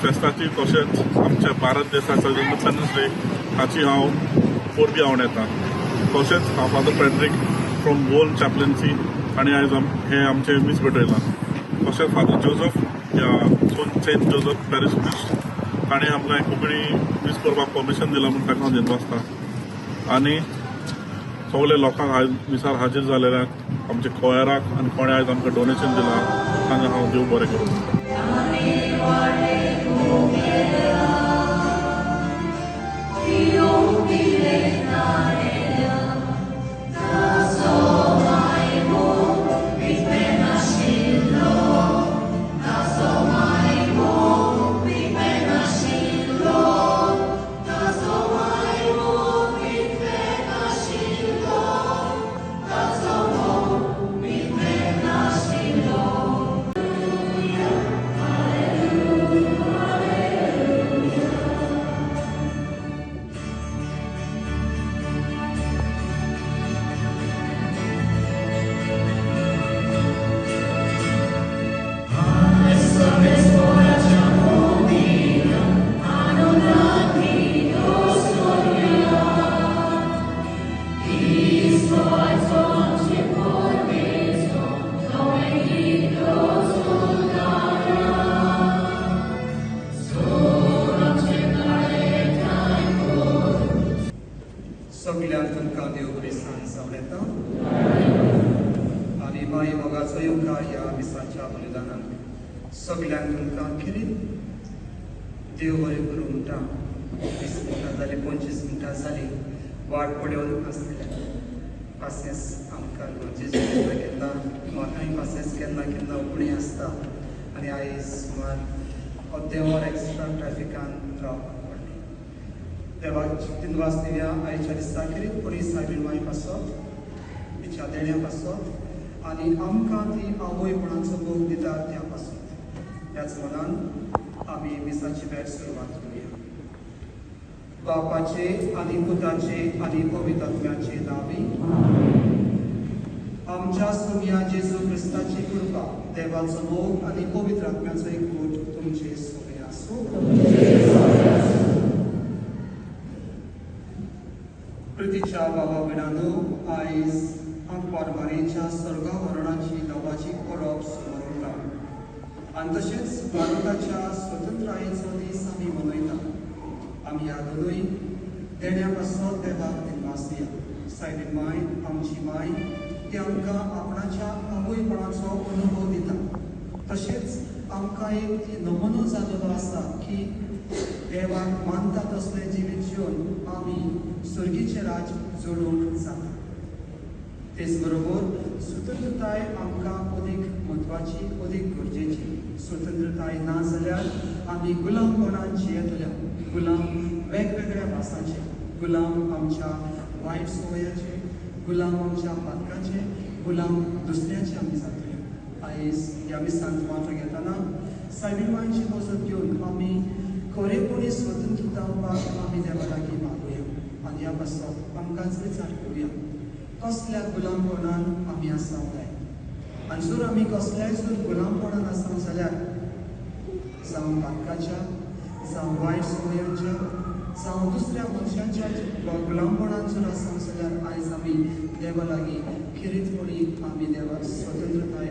फेस्ताची तशेंच आमच्या Bharat देसाचो independence day हाची हांव परबीं आंवडेता. तशेंच हांव फादर फ्रेडरीक फ्रॉम वोल चॅपलन्सी आनी आयज हें आमचें मीस भेटयलां. तशेंच फादर जोजफ ह्या सेंट जोजफ पॅरीश प्रिस्ट ताणें आमकां कोंकणी मीस करपाक परमिशन दिलां म्हूण ताका हांव दिनवासता. आनी सगळे लोकांक आयज मिसार हाजीर जालेल्याक, आमच्या कोयराक आनी कोणें आयज आमकां डोनेशन दिलां तांकां हांव देव बरें करूं. सगल्यांक तुमकां देव क्रिस्तान सांवळेता आनी माई मोगाचो येवकार ह्या मिसाच्या बलिदानाक. सगल्यांक तुमकां खेरीत देव बरें करूं म्हणटा. 20 मिनटां जालीं, 25 मिनटां जालीं वाट पळोवन आसतल्या. पासेंस आमकां गरजेचें. केन्ना केन्ना म्हाकाय पासेंस केन्ना केन्ना उणें आसता आनी आयज सुमार अर्दें वर एक्स्ट्रा ट्रॅफिकान रावपाक पडलें. देवाक दिनवास दिवया आयच्या दिसा खेरीत पणी सायबीण माय पासत, तिच्या देण्या पासत आनी आमकां ती आवयपणाचो मोग दिता त्या पासत. त्याच मनान आमी मिसाची भेट सुरवात करुया. बापाचे आनी पुताचे आनी पवित्र आत्म्याचे नांवी. आमच्या सोम्या जेजू क्रिस्ताची कृपा, देवाचो मोग आनी पवित्र आत्म्याचो एकवट तुमचे सोमे आसूं. प्रितीच्या बाबा भयणांनो, आयज आंकवार मारयेच्या स्वर्गावरणाची नांवाची परब समोर उरता आनी तशेंच भारताच्या स्वतंत्रायेचो दीस आमी मनयता. आमी ह्या दोनूय देण्या पासत देवाक दिनवासया. सायबीण माय आमची माय, ती आमकां आपणाच्या आवयपणाचो अनुभव दिता. तशेंच आमकां एक नमुनो जाल्लो आसा की देवाक मानता तसलें जिवीत जिवन आमी सर्गीचें राज जोडूंक जाता. तेच बरोबर स्वतंत्रताय आमकां अदीक म्हत्वाची, अदीक गरजेची. स्वतंत्रताय ना जाल्यार आमी गुलामपणान जियेतल्या. गुलाम वेगवेगळ्या भासांचे, गुलाम आमच्या वायट संवयाचे, गुलाम आमच्या पातकाचे, गुलाम दुसऱ्याचे आमी जातले. आयज ह्या मिसांत वांटो घेतना सायबीण मांयची मजत घेवन आमी खरेपणी स्वतंत्र जावपाक आमी देवा लागीं मागुया आनी ह्या पासत आमकांच विचार करुया कसल्या गुलामपणान आमी आसा काय. आनी जर आमी कसल्याय जर गुलामपणान आसा जाल्यार, जावं पातकाच्या, जावं वायट संवयांच्या, जावं दुसऱ्या मनशांच्या गुलामपणान जर आसा जाल्यार आयज आमी देवा लागीं खेरीतपणी आमी देवा स्वतंत्रताय